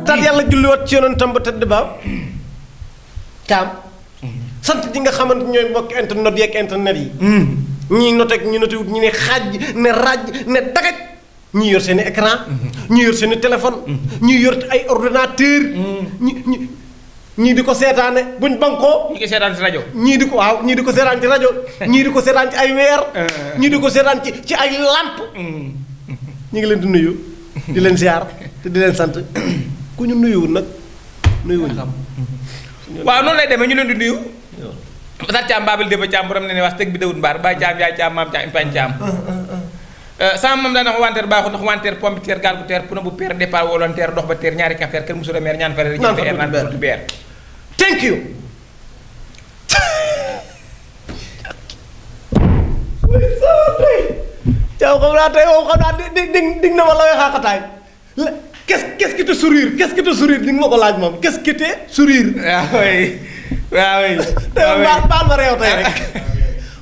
taat yàlla julliwaat ci yonentam ba tëdd ba caam sant ñi nga xamante ñooy mbokki internet yeeg internet yi ñii noté ak ñu noté wut ñu ne xaaj ne raaj ne dagaj ñii yor seen i écran ñii yor seen i téléphone ñii yor ay ordinateur ñii di ko seetaane buñ bankoo ñi ko seetaan si rajo ñii di ko waaw ñii di ko seetaan ci rajo ñii di ko seetaan ci ay weer ñii di ko seetaan ci ay lamp ñu ngi leen di nuyu di leen ziar te di leen sant ku ñu nuyuwul nag nuyuwuñ xam waaw noonu lay demee ñu leen di nuyu Matar Thiam Babel Demba Thiam borom ne ne wax tëg bi dawut mbaar Baye Thiam yaay Thiam maam Thiam Impagne Thiam sama moom daana wax wanteer baaxul ndax wanteer pomme de terre gaal gu teer puna bu peer départ volontaire dox ba teer ñaari kafeer kër musu meer ñaan fare naan fa tuuti beer thank you Thiam xam naa tey moom xam naa dig na ma la way xaaxataay qu'est-ce qui te sourire qu'est-ce qui te sourire di nga ma ko laaj moom qu'est-ce qui te sourire waaw tey moom baal ma réew tey rek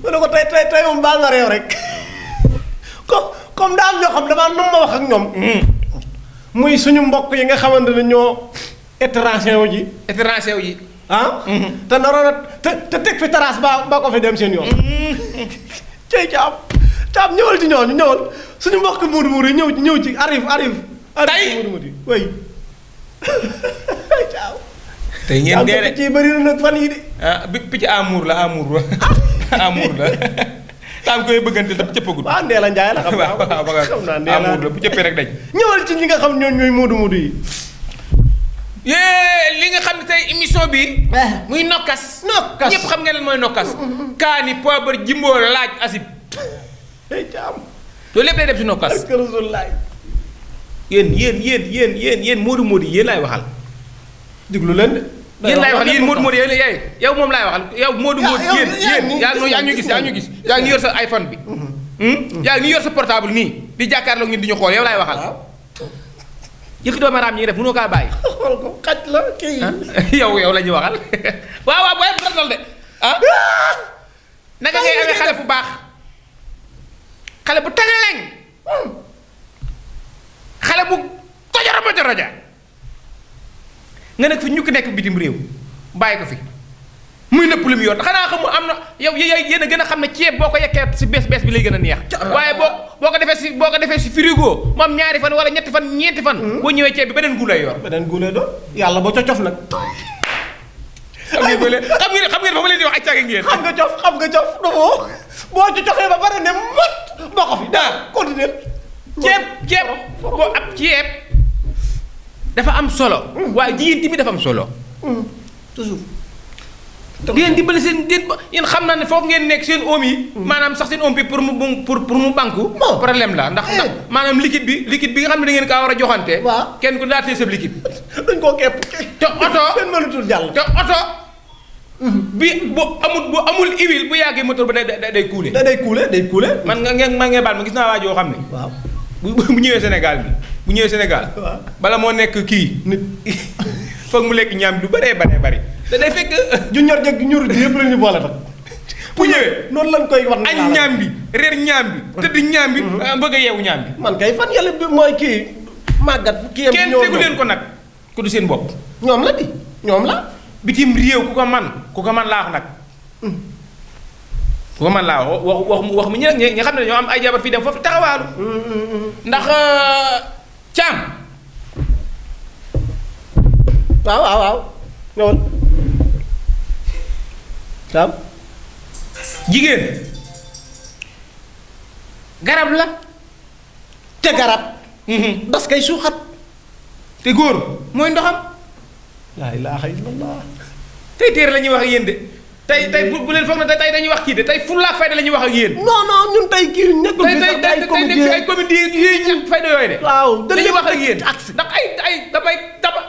mu ne ko tey moom baal ma réew rek comme daal ñoo xam damaa nam ma wax ak ñoom muy suñu mbokk yi nga xamante ne ñoo étranger wu ji ah te naroon a te teg fi terrasse ba ko fi dem seen yoon cey caam ñëwal ci ñooñu ñëwal suñu mbokk muur yi ñëw ci arrive tey muur yi way caam tey ngeen dee de ci bëri na nag fan yi de bi picc amour la amour la taam koy bëggante te cëppagul waaw Ndeela Njaay la xam naa Ndeela amour la bu cëppee rek dañ ñëwal ci ñi nga xam ñooy muudu yi yee li nga xam ne tey émission bi muy nokkas ñëpp xam ngeen leen mooy nokkas kaani poobar jimbo laaj asib ay caam loolu lépp day dem si nokkas ak Rasulullaay yéen moodu yi yéen laay waxal diglu leen de yéen laay waxal yéen moodu yéen yow moom laay waxal yow moodu yéen yaa ngi ñu gis yaa ngi yor sa iPhone bi yaa ngi yor sa portable nii di jàkkaarloo ngeen di ñu xool yow laay waxal yëfi doomu aadama ñi ngi def mënoo kaa bàyyi xool ko xaj la kii yow la ñuy waxal waaw booy bu dal de naka ngay amee xale bu baax xale bu tangaleng xale bu tojoroja nga nekk fi ñu ko nekk bitim réew bàyyi ko fi muy nëpp lu mu yor xanaa xamul am na yow yéen a gën a xam ne ceeb boo ko yekkee si bees bi lay gën a neex waaye boo ko defee si frigo moom ñaari fan wala ñetti fan ñeenti fan boo ñëwee ceeb bi beneen gu lay yor beneen gu lay doon yàlla ba cocof nag xam ngeen fa ma leen di wax ay càgg ngeen xam nga cof dafoo boo cocofee ba pare ne mat boo ko fi daa continuer ceeb boo ab ceeb dafa am solo waaye jigéen tamit dafa am solo toujours di leen dimbali seen yéen xam naa ne foofu ngeen nekk seen oom yi maanaam sax seen oom bi pour mu banku problème la ndax maanaam liquide bi nga xam ne da ngeen kaa war a joxante kenn ku daatee sab liquide dañ koo kepp te oto kenn mënatul jàll te oto bi bu amul huile bu yàggee moteur ba day kuule day kuule man nga baal ma gis naa waa joo xam ne waaw bu ñëwee Sénégal bala moo nekk kii nit foog mu lekk ñaam lu bëree bari da day fekk ju ñor jëg ñorut yëpp la ñu boole tam bu ñëwee noonu lañ koy wax añ ñaam bi reer ñaam bi tëdd ñaam bi bëgg a yeewu ñaam bi man kay fan yàlla bi mooy kii màggat kii kenn tegu leen ko nag ku du seen bopp ñoom la bitim réew ku ko man laa wax nag ku ko man laa wax mu ñi nag ñi xam ne ñoo am ay jabar fii dem foofu taxawaalu ndax caam waaw ñëwal caam jigéen garab la te garab das kay suuxat te góor mooy ndoxam laa ilaaha illallah tey téere la ñuy wax ak yéen de tey bu leen foog na tey dañuy wax kii de tey fulla ak fayda la ñuy wax ak yéen non ñun tey kii nekkul fi sax tey nekk fi ay comédie yooyu ñàkk fayda yooyu de waaw dañuy wax ak yéen ndax ay damay daba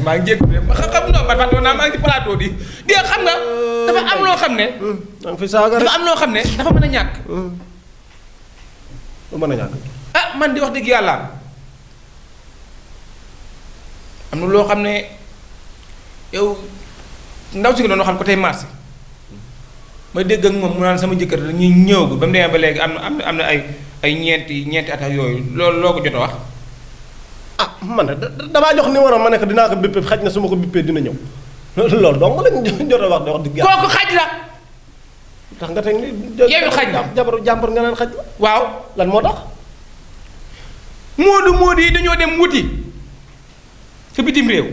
maa ngi jéggu de xam nga man fàtte woon naa maa ngi ci plateau di xam nga dafa am loo xam ne dafa am loo xam ne dafa mën a ñàkk lu mën a ñàkk man di wax dëgg yàlla am na loo xam ne yow ndaw si nga doon waxal ko tey marché ma dégg ak moom mu naan sama jëkkër dañuy ñëwagul ba mu demee ba léegi am na ay ñeenti at ak yooyu loo ko jot a wax. ah man de damaa jox numéro ma ne ko dinaa ko bippé xaj na su ma ko bippee dina ñëw loolu dong lañ jot a wax de wax dëgg yàlla. kooku xaj la. tax nga teg ni. yow xaj la jabaru jàmbur nga naan xaj la. waaw lan moo tax. moodu yi dañoo dem wuti sa bitim réew.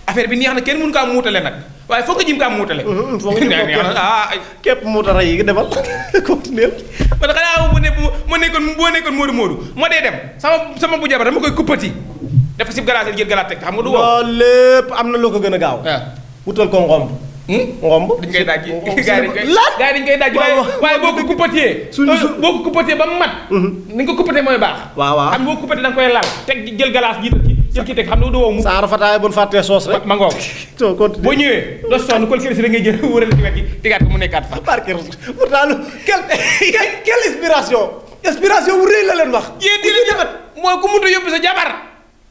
affaire bi neex na kenn mënu kaa muutale nag waaye foog nga jim kaa muutale. foog nga jim kaa képp muutara yi demal continuer. man xanaa mu nekkoon boo nekkoon moodu moo dee dem sama bu jabar dama koy kuppati def ko si galaas jël galaas teg xam nga du wow. loolu lépp am na loo ko gën a gaaw. waaw wutal ko ngomb. ngomb dañ koy daj dañ koy daj waaye boo ko kuppatee boo ko kuppatee ba mu mat ni nga ko kuppatee mooy baax. waaw xam nga boo ko kuppatee da nga koy lal teg jël galaas jiital ci jël ci teg xam nga du wow mu. saara fataay bu ñu fàttee soos rek. ma ngoog soo continuer boo ñëwee doo sonn kon kër si da ngay jël wërale ci wet gi tegaat ko mu nekkaat fa. barke pourtant quelle inspiration bu rëy la leen wax. yéen di la defat mooy ku mënut a yóbbu sa jabar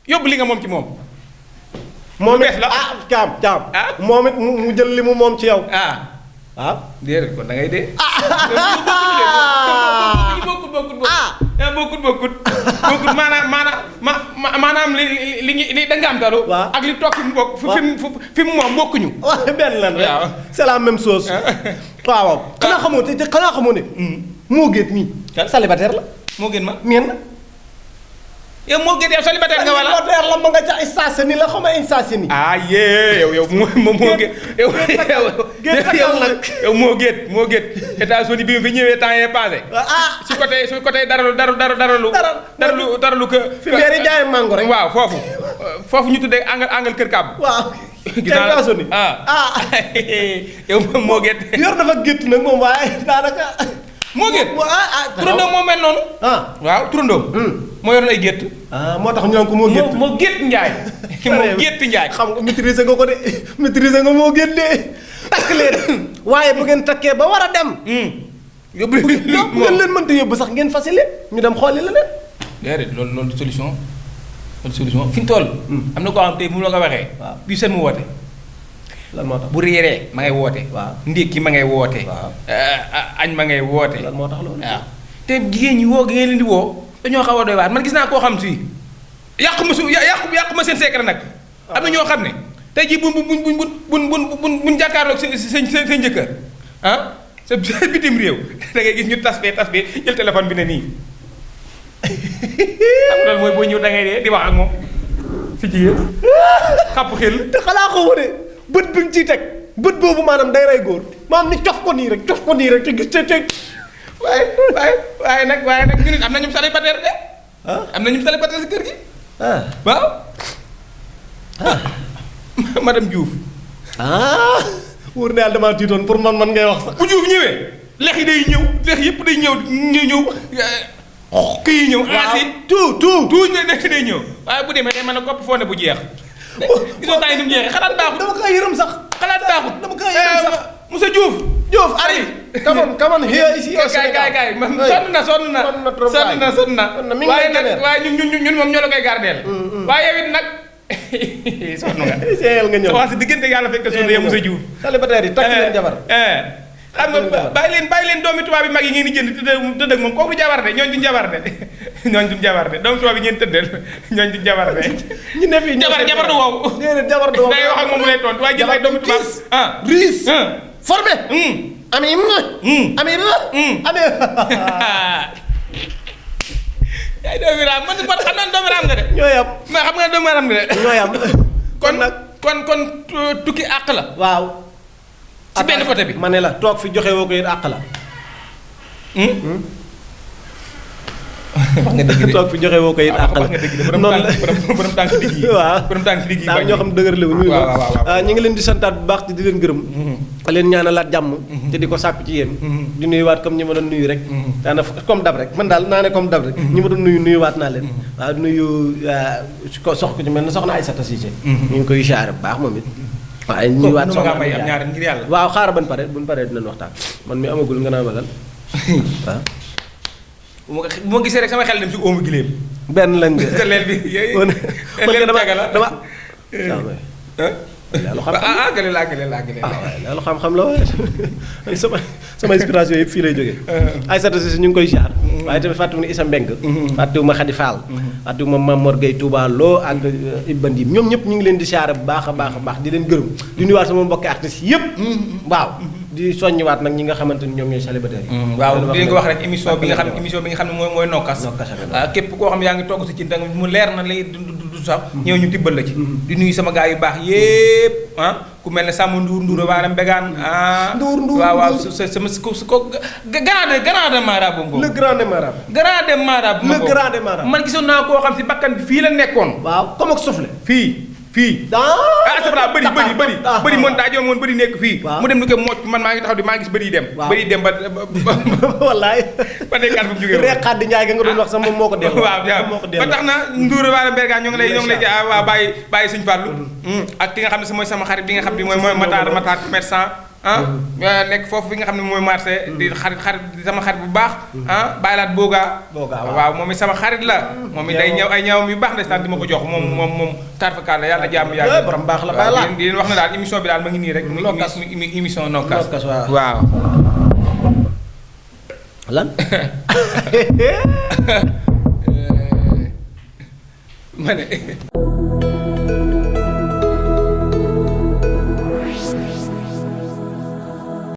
yóbbu li nga moom ci moom. moom bees la caam moom it mu jël li mu moom ci yow. waaw. déedéet kon da ngay dee. bokkut maanaam li da nga am dalu. waaw ak li toog fi mu bokk. fi mu moom bokkuñu. waaw benn lan rek. waaw c'est la même chose. waaw xanaa xamoo ne. moo géet mii. célibataire la. moo gën ma meen na. yow moo gën yow célibataire nga wala. célibataire la ma nga ca États-Unis la xaw ma États-Unis. yow moo gën yow moo gën États-Unis bi mu fi ñëwee temps yee passé. su côté dara lu ko. fi mu yore jaay mango rek. waaw foofu ñu tuddee angal kër kàbb. waaw. gis naa États-Unis yow moo gën. yor dafa gétt nag moom waaye daanaka. moo gétt turandoom moo mel noonu. waaw turandoom. moo yoroon ay gétt. moo tax ñu naan ko moo gétt. moo gétt njaay. moo gétt njaay. xam nga maîtriser nga ko de maîtriser nga moo gétt de. takk leen waaye bu ngeen takkee ba war a dem. yóbbu ngeen leen mënta yóbbu sax ngeen facile ñu dem xooli la leen. déedéet loolu solution. loolu solution fi mu toll. am na koo xam tey mu la ko waxee. waaw bii seen mu woote. lan moo tax bu réeree ma ngay woote. waaw ndékki ma ngay woote. waaw añ ma ngay woote. lan moo tax loolu. waaw te jigéen ñi woo gi ngeen leen di woo dañoo xaw a doy waar man gis naa koo xam si yàqu ma seen secret nag. am na ñoo xam ne tey jii buñ jàkkaarloog seen njëkkër sa bitim réew da ngay gis ñu tas bee jël téléphone bi ne nii. xam loolu mooy boo ñëw da ngay dee di wax ak moom si jigéen xàpp xel. te xalaa ko wane bët bi nga ciy teg bët boobu maanaam day rey góor maanaam ni cof ko nii rek te gis te waaye nag ñu nit am na ñu célibataire de. am na ñu célibataire si kër gi. waaw. madame Diouf. wóor na yàlla damaa tiitoon pour man ngay wax sax. bu Diouf ñëwee lex yi day ñëw lex yëpp day ñëw kii yi ñëw. waaw tout day ñëw waaye bu demee day mën a kopp foo ne bu jeex. gisoo temps yi ni mu jeexee xalaat baaxut. dama koy yërëm sax. xalaat baaxut. dama koy yërëm sax. Moussa Diouf. Allez. come on here ici au Sénégal. kaay sonn na. waaye ñun moom ñoo la koy gardeel. waaye yow it nag sonn nga. seeyal nga ñëw waaw si diggante yàlla fekk sonn yow Moussa Diouf. célibataire yi takk leen jabar. xam nga bàyyi leen doomi tubaab yi mag yi ngeen di jënd tëdd ak moom kooku du jabar de ñooñu duñ jabar de doomi tubaab yi ngeen tëddeel ñooñu duñ jabar de. ñu ne fii jabar du wow. déedéet jabar du wow day wax ak moom mu lay tontu waaye jël ay doomi tubaab. riis formé. ami. yaay doomi raam man xam naa doomi raam nga de. ñoo yam mais xam nga doomi raam nga de. ñoo yam kon tukki àq la. waaw. ci benn côté bi ma ne la toog fi joxe woo ko it àq la. wax nga dëgg de toog fi joxe woo ko it àq la. wax nga dëgg de borom tànk digg yi. waaw borom tànk digg yi daa ñoo xam dëgër léwu ñu ñu ngi leen di santaat bu baax di leen gërëm. leen ñaanalaat jàmm. te di ko sàkku ci yéen. di nuyuwaat comme ñi ma doon nuyu rek. daanaka comme dab rek man daal naa ne comme dab rek. ñi ma doon nuyuwaat naa leen. waaw nuyu sox ko ci mel ne soxna Aïssata Cissé. ñu ngi koy siyaare bu baax moom it. waaye ñu waat soxna may am ñaar ngir yàlla. waaw xaaral buñ paree dinañ waxtaan man mi amagul nga naa ma lan waaw. bu ma gisee rek sama xel dem si óomu gileem. benn lañ de. te leel bi yooyu. dama loolu xam-xam ah gële laa loolu xam-xam la waaye sama inspiration yëpp fii lay jógee. Aïssata Cissé ñu ngi koy ziar. waaye tamit fàttewuma Issa Mbeng. fàttewuma Khady Fall. fàttewuma Mame Mor Gueye Touba Lo ak Ibba Ndim ñoom ñëpp ñu ngi leen di ziar bu baax a baax di leen gërëm di nuyuwaat sama mbokki artistes yëpp. waaw di soññiwaat nag ñi nga xamante ni ñoom ñooy célibataires yi. waaw di leen ko wax rek émission bi nga xam ne mooy nokkas. képp koo xam yaa ngi togg si ci danga mu leer na lay du sax ñëw ñu tibbal la ci. di nuyu sama gars yu baax yépp ku mel ne Samba Ndour waaram Mbegaan Ndour waaw sama ko grande marabout le grande marabout man gisoon naa koo xam si bakkan bi fii la nekkoon. waaw comme ak soufflé fii astafra bëri moon daa joon woon bëri nekk fii mu dem ni ko mocc man maa ngi taxaw di maa ngi gis bëri dem ba wallaay ba nekkaat fu mu jógee rek xaddi njaay ga nga doon wax sax moom moo ko delloo waaw ba tax na Ndour wala Mbergaan ñoo ngi lay waaw bàyyi suñu fàllu ak ki nga xam ne mooy sama xarit bi nga xam ne mooy Matar commerçant nekk foofu bi nga xam ne mooy marché di xarit di sama xarit bu baax bàyyilaat boogaa waaw moom it sama xarit la moom it day ñëw ay ñawam yu baax ndeysaan di ma ko jox moom tarfakaal la yàlla jàmm yàlla borom baax la bàyyilaat di leen wax na daal émission bi daal ma ngi nii rek émission Nokkas waaw lan ma ne